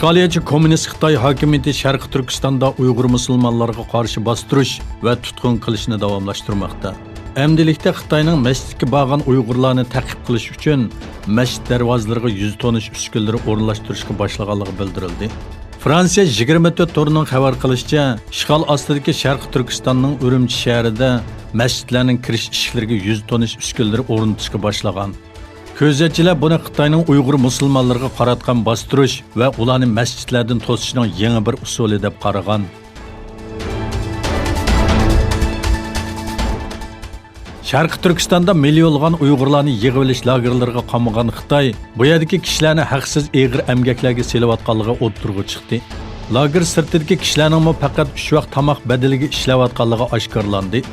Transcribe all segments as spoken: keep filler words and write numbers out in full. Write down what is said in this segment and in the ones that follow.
ئىشغالىيەتچى كوممۇنىست خىتاي ھاكىمىيىتى شەرقىي تۈركىستاندا ئۇيغۇر مۇسۇلمانلارغا قارشى باستۇرۇش ۋە تۇتقۇن قىلىشنى داۋاملاشتۇرماقتا. ئەمدىلىكتە خىتاينىڭ مەسچىتكە بارغان ئۇيغۇرلارنى تەقىب قىلىش ئۈچۈن مەسچىت دەرۋازىلىرىغا يۈز تونۇش ئۈسكۈنىلىرى ئورۇنلاشتۇرۇشقا باشلىغانلىقى بىلدۈرۈلدى. فرانسىيە يىگىرمە تۆت تورىنىڭ خەۋەر قىلىشىچە، ئىشغال ئاستىدىكى شەرقىي تۈركىستاننىڭ ئۈرۈمچى شەھىرىدە مەسچىتلەرنىڭ كىرىش ئىشىكلىرىگە يۈز تونۇش ئۈسكۈنىلىرى ئورنىتىشقا باشلىغان. كۆزەتچىلەر بۇنى خىتاينىڭ ئۇيغۇر مۇسۇلمانلىرىغا قاراتقان باستۇرۇش ۋە ئۇلارنى مەسچىتلەردىن توسۇشنىڭ يېڭى بىر ئۇسۇلى دەپ قارىغان. شەرقىي تۈركىستاندا مىليونلىغان ئۇيغۇرلارنى يىغىۋېلىش لاگېرلىرىغا قامىغان خىتاي بۇ يەردىكى كىشىلەرنى ھەقسىز ئېغىر ئەمگەكلەرگە سېلىۋاتقانلىقى ئوتتۇرىغا چىقتى. لاگېر سىرتىدىكى كىشىلەرنىڭمۇ پەقەت ئۈچ ۋاق تاماق بەدىلىگە ئىشلەۋاتقانلىقى ئاشكارىلاندى.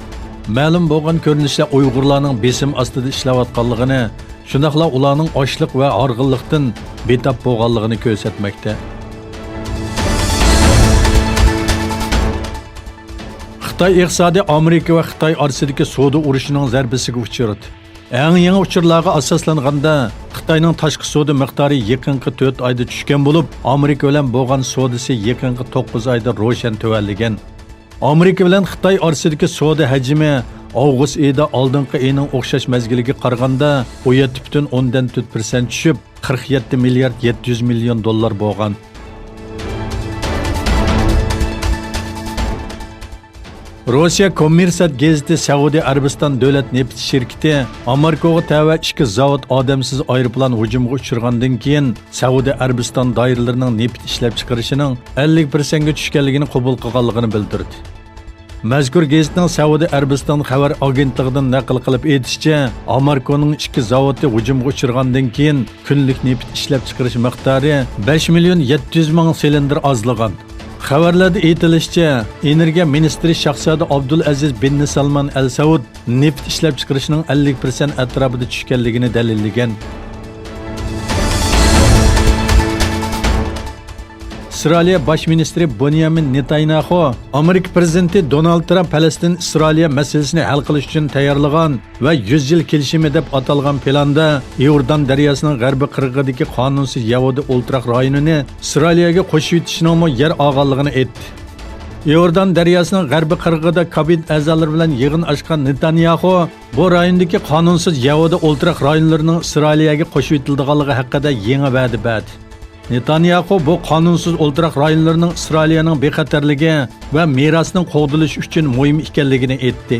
مەلۇم بولغان كۆرۈنۈشلەر ئۇيغۇرلارنىڭ بېسىم ئاستىدا ئىشلەۋاتقانلىقىنى، شۇنداقلا ئۇلارنىڭ ئاچلىق ۋە ھارغىنلىقتىن بىتاپ بولغانلىقىنى كۆرسەتمەكتە. خىتاي ئىقتىسادى ئامېرىكا ۋە خىتاي ئارىسىدىكى سودا ئۇرۇشىنىڭ زەربىسىگە ئۇچرىدى. ئەڭ يېڭى ئۇچۇرلارغا ئاساسلانغاندا، خىتاينىڭ تاشقى سودا مىقدارى يېقىنقى تۆت ئايدا چۈشكەن بولۇپ، ئامېرىكا بىلەن بولغان سودىسى يېقىنقى توققۇز ئايدا روشەن تۆۋەنلىگەن. ئامېرىكا بىلەن خىتاي ئارىسىدىكى سودا ھەجمى ئاۋغۇست ئېيىدا ئالدىنقى ئېيىنىڭ ئوخشاش مەزگىلىگە قارىغاندا ئون يەتتە پۈتۈن ئوندىن تۆت پىرسەنت چۈشۈپ، قىرىق يەتتە مىليارد يەتتە يۈز مىليون دوللار بولغان. روسىيە كوممېرسانت گېزىتى سەئۇدى ئەرەبىستان دۆلەت نېفىت شىركىتى ئاماركوغا تەۋە ئىككى زاۋۇت ئادەمسىز ئايروپىلان ھۇجۇمغا ئۇچرىغاندىن كېيىن، سەئۇدى ئەرەبىستان دائىرىلىرىنىڭ نېفىت ئىشلەپچىقىرىشىنىڭ ئەللىك پىرسەنتكە چۈشكەنلىكىنى قوبۇل قىلغانلىقىنى بىلدۈردى. مەزكۇر گېزىتنىڭ سەئۇدى ئەرەبىستان خەۋەر ئاگېنتلىقىدىن نەقىل قىلىپ ئېيتىشىچە، ئاماركونىڭ ئىككى زاۋۇتى ھۇجۇمغا ئۇچرىغاندىن كېيىن، كۈنلۈك نېفىت ئىشلەپچىقىرىش مىقدارى بەش مىليون يەتتە يۈز مىڭ سىلىندىر ئازلىغان. خەۋەرلەردە ئېيتىلىشىچە، ئېنېرگىيە مىنىستىرى شاھزادە ئابدۇلئەزىز بىن سالمان ئەل سەئۇد نېفىت ئىشلەپچىقىرىشنىڭ ئەللىك پىرسەنت ئەتراپىدا چۈشكەنلىكىنى دەلىللىگەن. ئىسرائىلىيە باش مىنىستىرى بۇنيامىن نېتانياخۇ ئامېرىكا پىرېزىدېنتى دونالد ترامپ پەلەستىن ئىسرائىلىيە مەسىلىسىنى ھەل قىلىش ئۈچۈن تەييارلىغان ۋە يۈز يىل كېلىشىمى دەپ ئاتالغان پىلاندا ئىئوردان دەرياسىنىڭ غەربىي قىرغىقىدىكى قانۇنسىز يەھۇدىي ئولتۇراق رايونىنى ئىسرائىلىيەگە قوشۇۋېتىشنىڭمۇ يەر ئالغانلىقىنى ئېيتتى. ئىئوردان دەرياسىنىڭ غەربىي قىرغىقىدا كابىنېت ئەزالىرى بىلەن يىغىن ئاچقان نېتانياخۇ بۇ رايوندىكى قانۇنسىز يەھۇدىي ئولتۇراق رايونلىرىنىڭ ئىسرائىلىيەگە قوشۇۋېتىلىدىغانلىقى ھەققىدە يېڭى ۋەدە بەردى. نېتانياخۇ بۇ قانۇنسىز ئولتۇراق رايونلىرىنىڭ ئىسرائىلىيەنىڭ بىخەتەرلىكى ۋە مىراسىنىڭ قوغدىلىشى ئۈچۈن مۇھىم ئىكەنلىكىنى ئېيتتى.